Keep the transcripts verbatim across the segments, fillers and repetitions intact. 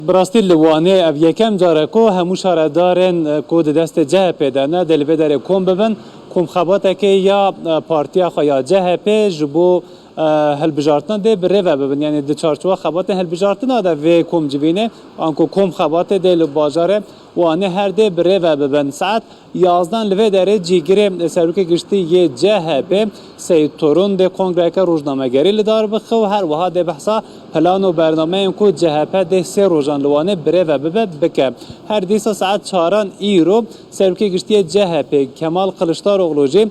Bi rastî li Wanê ev yekem car e ku hemû şaredarên, e, ku di destê C H P de ne, dê li vê derê kom bibin, komxebateke ya, e, partiya xwe ya C H P ji bo, e, hilbijartina dê bi rê ve bibin. Yanî di çarçowa xebatên hilbijartina de vê kom civînê, anku komxebatê dê li bajarê Wanê her dê bi rê ve bibin. Saet yazdan li vê derê cîgirê Serokê Giştî yê C H P Seyîd Torun dê kongreyeke rojnamegerî li dar bixe û her wiha dê behsa plan û bernameyên ku C H P dê sê rojan li Wanê bi rê ve bibe, bike. Her dîsa saet çaran îro Serokê Giştî yê C H P Kemal Kiliçdaroglu jî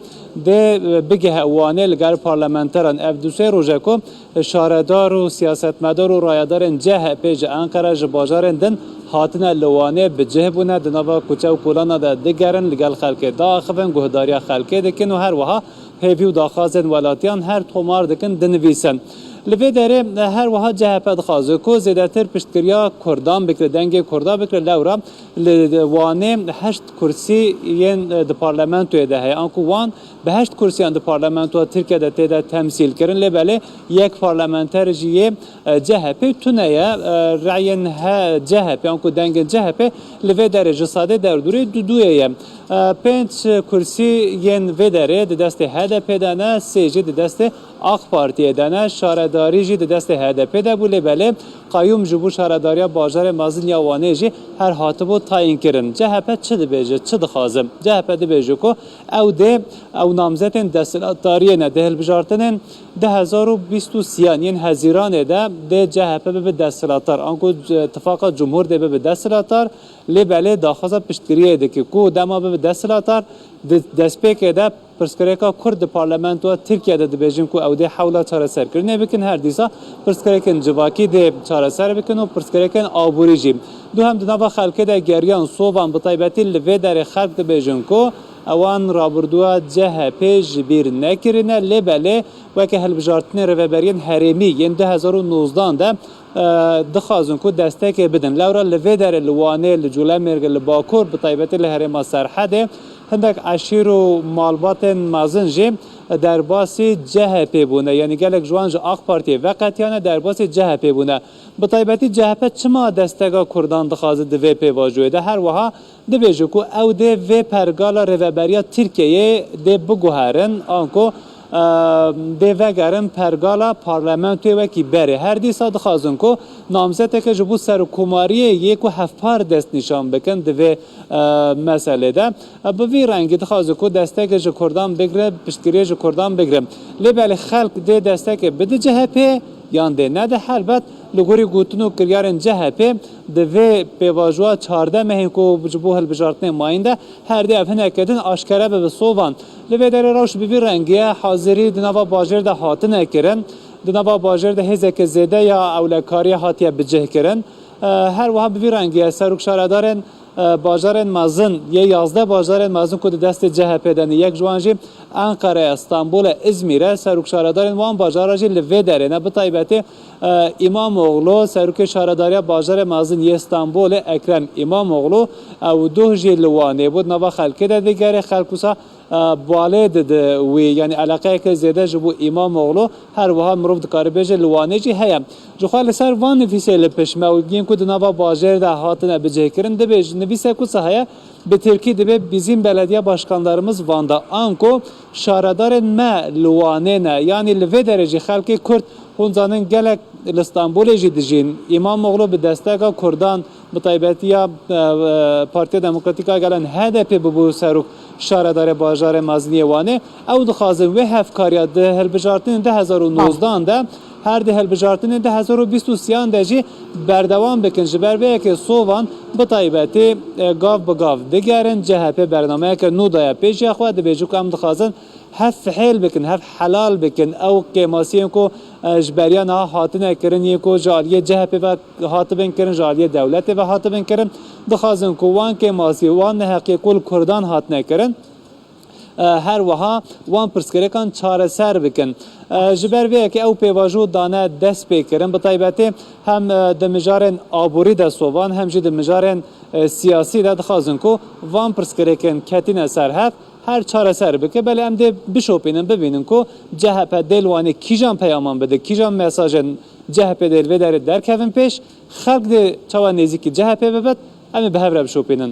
dê bigihe Wanê li gel parlamenteran. Ev du sê roj e ku şaredar û siyasetmedar û rayedarên C H P ji Enqere ji bajarên din hatine li Wanê bi cih bûne, di nava kuçe û kolana de digerin, li gel xelkê diaxivin, guhdariya xelkê dikin û her wiha hêvî û daxwazên welatiyan her tomar dikin, dinivîsin. Li vê derê her wiha C H P dixwaze ku zêdetir piştgiriya Kurdan bikire, dengê Kurda bikire, lewra li Wanê heşt kursî yên di parlamentoyê de heye. Anku wan bi heşt kursiyan di parlamentoya Tirkiye de tê de temsîl kirin, lê belê yek parlamenter jî yê, e, C H P tune ye. E, reyên he C H P, anku dengên C H P li vê derê ji sedê derdorê du duyê ye. E, pênc kursî yên vê derê di destê H D P de ne, sê jî di destê AK Partiyê de ne, şaredarî jî di destê H D P de bû, lê belê qeyûm ji bo şaredariya bajarê mezin ya Wanê jî her hatibû tayîn kirin. C H P çi dibêje, çi dixwaze? C H P dibêje ku ew dê, ew namzetên desthilatdariyê ne, dê hilbijartinên du hezar û bîst û sêyan yên Hezîranê de dê C H P bibe desthilatdar. Anku c-, tifaqa Cumhur dê bibe desthilatdar, lê belê daxwaza piştgiriyê dike ku dema bibe desthilatdar, di destpêkê de pirsgirêka Kurd di parlamentoya Tirkiye de dibêjin ku ew dê hewla çareserkirinê bikin, her dîsa pirsgirêkên civakî dê çareser bikin û pirsgirêkên aborî jî. Duhem di nava xelkê de geriyan sovan, bi taybetî li vê derê xelk dibêjin ku ewan rabirdûya C H P ji bîr nekirine, lê belê weke hilbijartinên rêveberiyên herêmî yên du hezar û nozdan de, e, dixwazin ku destekê bidin. Lewra li vê derê li Wanê, li Colemêrgê, li Bakur, bi taybetî li herêma Serhedê hindek eşîr û malbatên mezin jî derbasî C H P bûne. Yanî gelek ji wan ji AK Partiyê veqetiyane, derbasî C H P bûne. Bi taybetî C H P çima destega Kurdan dixwaze di vê pêvajoyê de? Her wiha dibêje ku ew dê vê pergala rêveberiya Tirkiyeyê dê biguherin, anku, e, dê vegerin pergala parlamentoyê wekî berê. Her dîsa dixwazin ku namzeteke ji bo serokkomariyê yê ku hevpar destnîşan bikin di vê, e, meselê de. E, bi vî rengî dixwaze ku destekê ji Kurdan bigre, piştgiriyê ji Kurdan bigre. Lê belê xelk dê destekê bide C H P yan dê nede, helbet li gorî gotin û kiryarên C H P di vê pêvajoya çardeh mehên ku ji bo hilbijartinê mayîn de her dê ev hineke din aşkere bibe sovan. Li vê derê rewş bi vî rengî ye, hazirî di nava bajêr de hatine kirin. Di nava bajêr de hêzeke zêde ya ewlekariyê hatiye bicihkirin. E, her wiha bi vî rengî ye, serokşaredarên, e, bajarên mezin, yê yazdeh bajarên mezin ku di destê C H P de ne, yek ji wan jî Enqere ye, Stenbol e, Îzmîr e, serokşaredarên wan bajara jî li vê derê ne. Bi taybetî, e, Îmamoğlu, serokê şaredariya bajarê mezin yê Stenbolê, Ekrem Îmamoğlu, ew doh jî li Wanê bû, di nava xelkê de digere, xelk wisa, e, balê dide wî, yanî eleqeyeke zêde ji bo Îmamoğlu, her wiha mirov dikare bêje li Wanê jî heye. Jixwe li ser van nivîsê li pişt me û yên ku di nava bajêr de hatine bicihkirin, dibêje nivîsek wisa heye, bi tirkî dibê: "Bizim belediye başkanlarımız Van'da." Anku şaredarên me li Wanê ne. Yanî li vê derê jî xelkê Kurd, hûn zanin, gelek li Stenbolê jî dijîn. Îmamoğlu bi desteka Kurdan, bi taybetî ya, e, e, Partiya Demokratîk a Gelan, H D P, bibû serok şaredarê bajarê meziniyê Wanê. Ew dixwazin wê hevkariya di hilbijartinên du hezar û nozdan de, her di hilbijartinên du hezar û bîst û sêyan de jî berdewam bikin. Ji ber vê yekê sovan bi taybetî, e, gav bi gav digerin. C H P bernameyeke nû daye pêşiya xwe, dibêje ku em dixwazin hev fihêl bikin, hev helal bikin. Ew kêmasiyên ku, e, ji beriya niha hatine kirin, yên ku ji aliyê C H P ve hatibin kirin, ji aliyê dewletê ve hatibin kirin, dixwazin ku wan kêmasî, wan neheqiyê ku li Kurdan hatine kirin, e, her wiha wan pirsgirêkan çareser bikin. E, ji ber vê yekê ew pêvajo dane dest pê kirin, bi taybetî hem, e, di mijarên aborî de sovan, hem jî di mijarên, e, siyasî de dixwazin ku van pirsgirêkên ketîne ser hev her çareser bike. Belê em dê bişopînin, bibînin ku C H P dê li Wanê kîjan peyaman bide, kîjan mesajên C H P dê li vê derê derkevin pêş, xelk dê çawa nêzîkî C H P bibit, em ê bi hev re bişopînin.